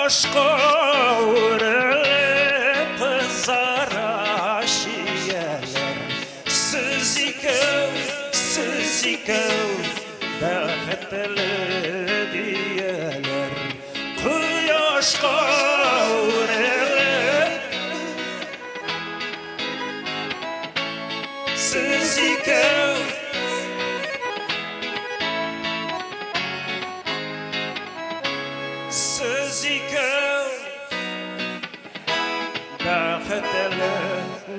Кояшка үрелеп кызара чияләр. Сез икәү, сез икәү бәхетле дияләр. Кояшка үрелеп Сез икәү. Сез икәү бәхетле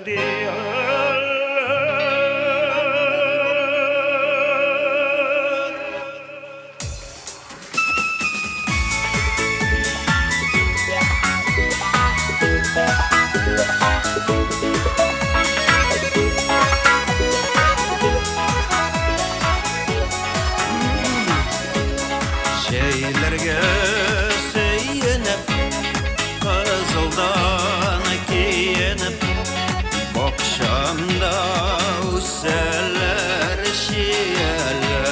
дияләр. Җәйләргә сөенеп, кызылдан киенеп, бакчамда үсәләр чияләр.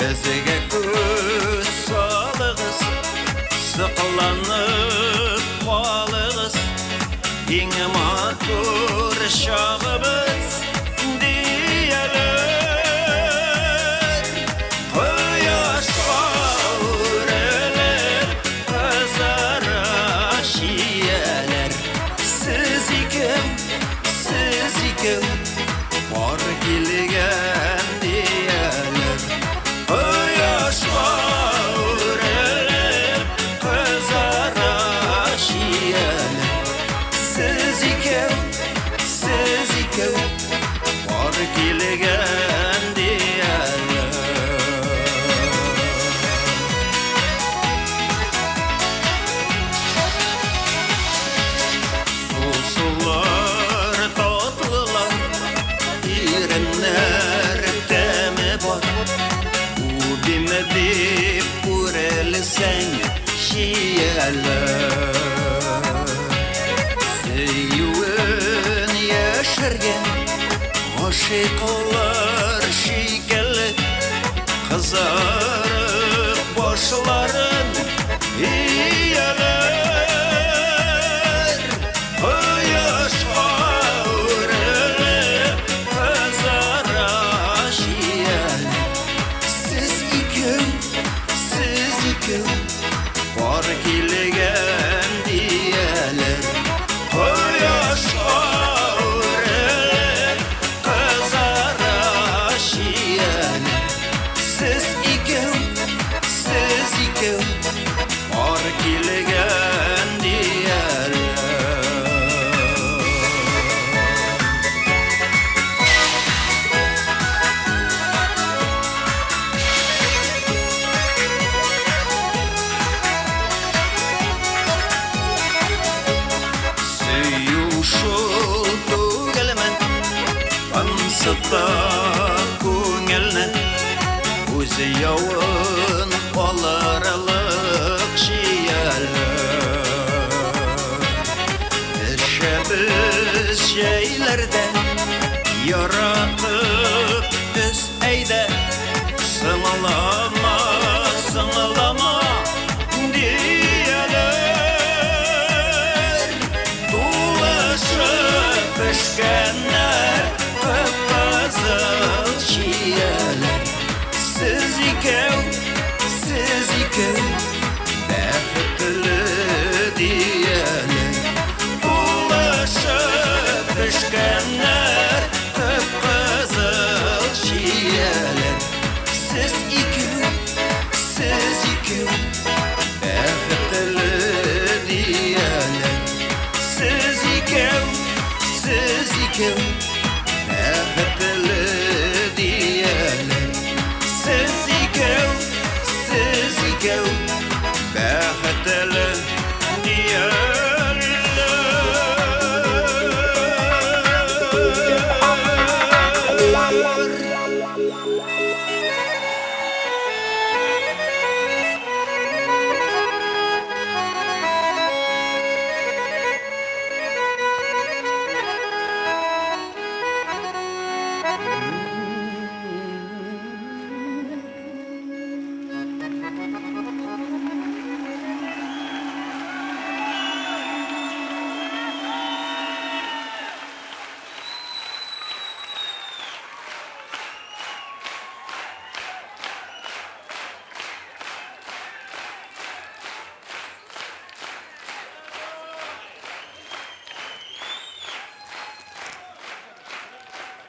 Безгә күз салыгыз, сокланып калыгыз, иң матур чагыбыз дияләр. Кояшка үрелеп кызара чияләр. Сез икәү, сез икәү пар килгән дияләр. Кояшка үрелеп кызара чияләр. Сез икәү, сез икәү пар килгән дияләр. Сусулар татлылар, иреннәр тәме бар. Үбим дип үрелсәң чияләр. Сөюен яшергән гашыйклар шикелле кызарып башларын ияләр. Кояшка үрелеп кызара чияләр. Сез икәү, сез икәү пар килгән дияләр. Кояшка үрелеп кызара чияләр. Сез икәү, сез икәү пар килгән дияләр. Сөю шул түгелме, ансыта күңелне, үз явын алырлык чияләр. Төшәбез җәйләрдә, яратып без әйдә, сыңлама, сыңлама дияләр. Тулышып пешкәннәр кып-кызыл чияләр. Сез икәү, сез икәү бәхетле дияләр. Тулышып пешкәннәр кып-кызыл чияләр. Сез икәү, сез икәү